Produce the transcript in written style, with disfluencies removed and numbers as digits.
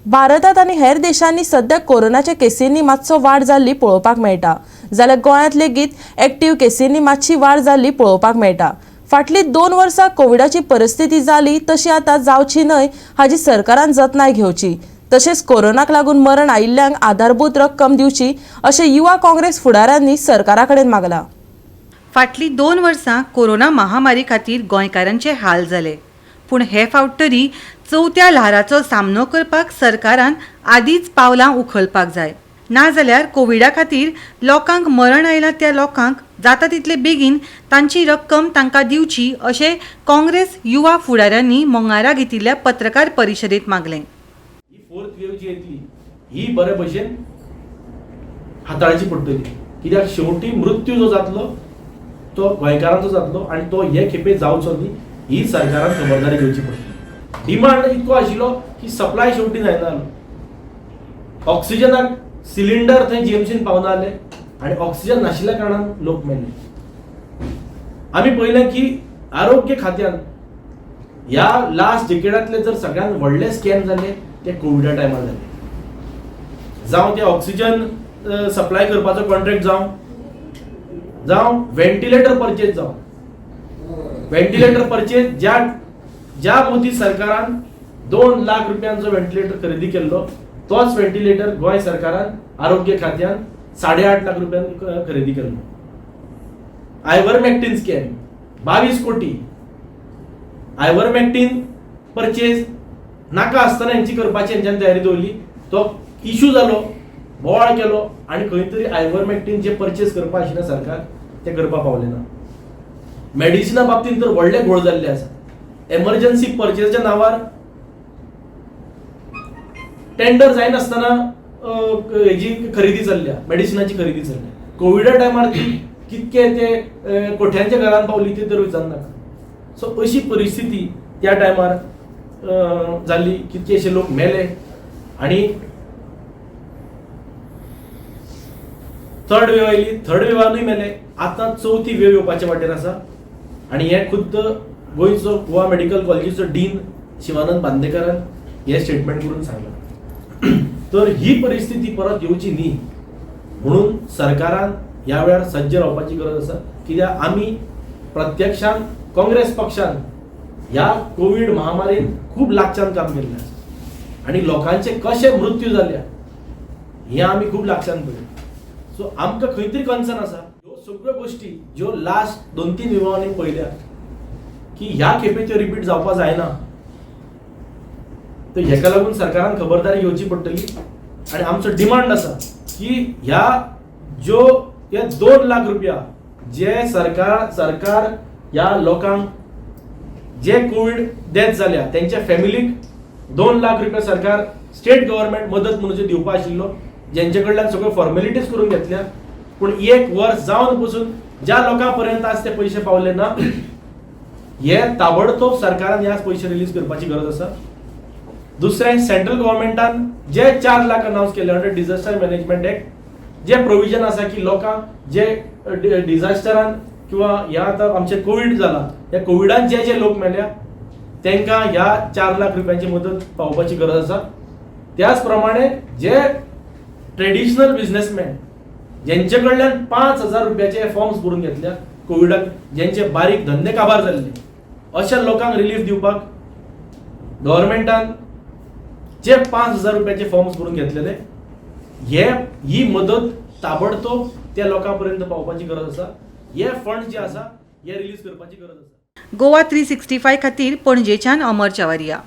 भारतात आनी हेर देशांनी सध्या कोरोनाच्या केसींनी मातसो वाड जाल्ली पळोवपाक मेळटा, जाल्यार गोंयांत लेगीत एक्टीव केसींनी मातशी वाड जाल्ली पळोवपाक मेळटा. फाटलीं 2 वर्सां कोविडाची परिस्थिती जाली तशी आतां जावची न्हय हाजी सरकारान जतनाय घेवची, तशेंच कोरोनाक लागून मरण आयिल्ल्यांक आधारभूत रक्कम दिवची अशें युवा काँग्रेस फुडाऱ्यांनी सरकारा कडेन मागलां. फाटलीं 2 वर्सां कोरोना महामारी खातीर गोंयकारांचे हाल जाले, पूण हे फावट तरी चवथ्या ल्हाराचो सामनो करपाक सरकारान आदींच पावलां उखलपाक जाय. नाजाल्यार कोविडा खातीर लोकांक मरण आयलां त्या लोकांक जाता तितले बेगीन तांची रक्कम तांकां दिवची अशें काँग्रेस युवा फुडाऱ्यांनी मंगळारा घेतिल्ल्या पत्रकार परिशदेंत मागलें. ही फोर्थ वेव जी येतली ही बरे भशेन हाताळची पडटली, कित्याक शेवटी मृत्यू जो जातलो तो गोंयकारांचो जातलो आनी तो हे खेपे जावचो न्ही ही सरकारान खबरदारी घेवची पडटली. डिमांड इतको आशिल्लो की सप्लाय शेवटी जायना जालो. ऑक्सिजनाक सिलिंडर थंय जीएमसीन पावना जाले आनी ऑक्सिजन नाशिल्ल्या कारणान लोक मेले. आमी पळयलें की आरोग्य खात्यान ह्या लास्ट डिकेडांतले जर सगळ्यात व्हडले स्कॅम जाले ते कोविडा टायमार जाले. जावं ते ऑक्सिजन सप्लाय करपाचो कॉन्ट्रॅक्ट जावं, जावं व्हेंटिलेटर परचेज जावं. व्हेंटिलेटर परचेज ज्या ज्या मोदी सरकारान 2 लाख रुपयांचो व्हेंटिलेटर खरेदी केल्लो तोच व्हेंटिलेटर गोंय सरकारान आरोग्य खात्यान 8.5 लाख रुपयान खरेदी केल्लो. आयवरमॅक्टीन स्कॅम 22 कोटी आयवरमॅक्टीन परचेज नाका आसतना हेंची करपाची हेंच्यान तयारी दवरली. तो इशू जालो, बोवाळ केलो आनी खंय तरी आयवरमॅक्टीन जे परचेज करपा आशिल्लें सरकार तें करपा पावलें ना. मेडिसिना बाबतींत तर व्हडले घोळ जाल्ले आसा. एमर्जन्सी परचेजच्या नांवार टेंडर जायनासतना हेजी खरेदी चल्ल्या, मेडिसिनाची खरेदी चल्ल्या. कोविडा टायमार ती कितके ते कोठ्यांच्या घरान पावली ती तर विचारनाका. सो अशी परिस्थिती त्या टायमार जाल्ली, कितकेशे लोक मेले आनी थर्ड वेव आयली, थर्ड वेवानूय मेले. आतां चवथी वेव येवपाच्या वाटेर आसा आनी हें खुद्द गोंयचो गोवा मेडिकल कॉलेजीचो डीन शिवानंद बांदेकारान हें स्टेटमेंट करून सांगलां. तर ही परिस्थिती परत येवची न्ही म्हणून सरकारान ह्या वेळार सज्ज रावपाची गरज आसा. कित्याक आमी प्रत्यक्षान काँग्रेस पक्षान ह्या कोवीड महामारीन खूब लागच्यान काम केल्लें आसा आनी लोकांचे कशे मृत्यू जाल्या हें आमी खूब लागच्यान पळयलें. सो आमकां खंय तरी कन्सर्न आसा. ह्यो सगळ्यो गोश्टी ज्यो लास्ट 2-3 विभागांनी पळयल्या की ह्या खेपे त्यो रिपीट जावपा जायना, तर हेका लागून सरकारान खबरदारी घेवची पडटली. आनी आमचो डिमांड आसा की ह्या ज्यो हे 2 लाख रुपया जे सरकार ह्या लोकांक जे कोवीड डेथ जाल्या तेंच्या फॅमिलीक 2 लाख रुपया सरकार स्टेट गव्हर्मेंट मदत म्हणून जे दिवपा आशिल्लो, जेंचे कडल्यान सगळ्यो फॉर्मेलिटीज करून घेतल्या, पूण 1 वर्स जावन पसून ज्या लोकां पर्यंत आज ते पयशे पावले ना, हे ताबडतोब सरकारान ह्या पयशे रिलीज करपाची गरज आसा. दुसरें, सेंट्रल गव्हर्मेंटान जे 4 लाख अनावन्स केले अंडर डिझास्टर मॅनेजमेंट एक्ट, जे प्रोविजन आसा की लोकांक जे डिझास्टरान किंवा ह्या आतां आमचे कोवीड जाला, ह्या कोविडान जे जे लोक मेल्या तांकां ह्या 4 लाख रुपयांची मदत पावोवपाची गरज आसा. त्याच प्रमाणे जे ट्रेडिशनल बिजनेसमॅन जेंचे कडल्यान 5,000 रुपयाचे फॉर्म्स भरून घेतल्या कोविडाक, जेंचे बारीक धंदे काबार जाल्ले, अशा लोकांक रिलीफ दिवपाक गव्हर्मेंटान जे 5,000 रुपयाचे फॉर्म्स भरून घेतलेले, हे ही मदत ताबडतोब त्या लोकां पर्यंत पावोवपाची गरज आसा. हे फंड जे आसा हे रिलीज करपाची गरज आसा. गोवा 365 खातीर पणजेच्यान अमर चावरिया.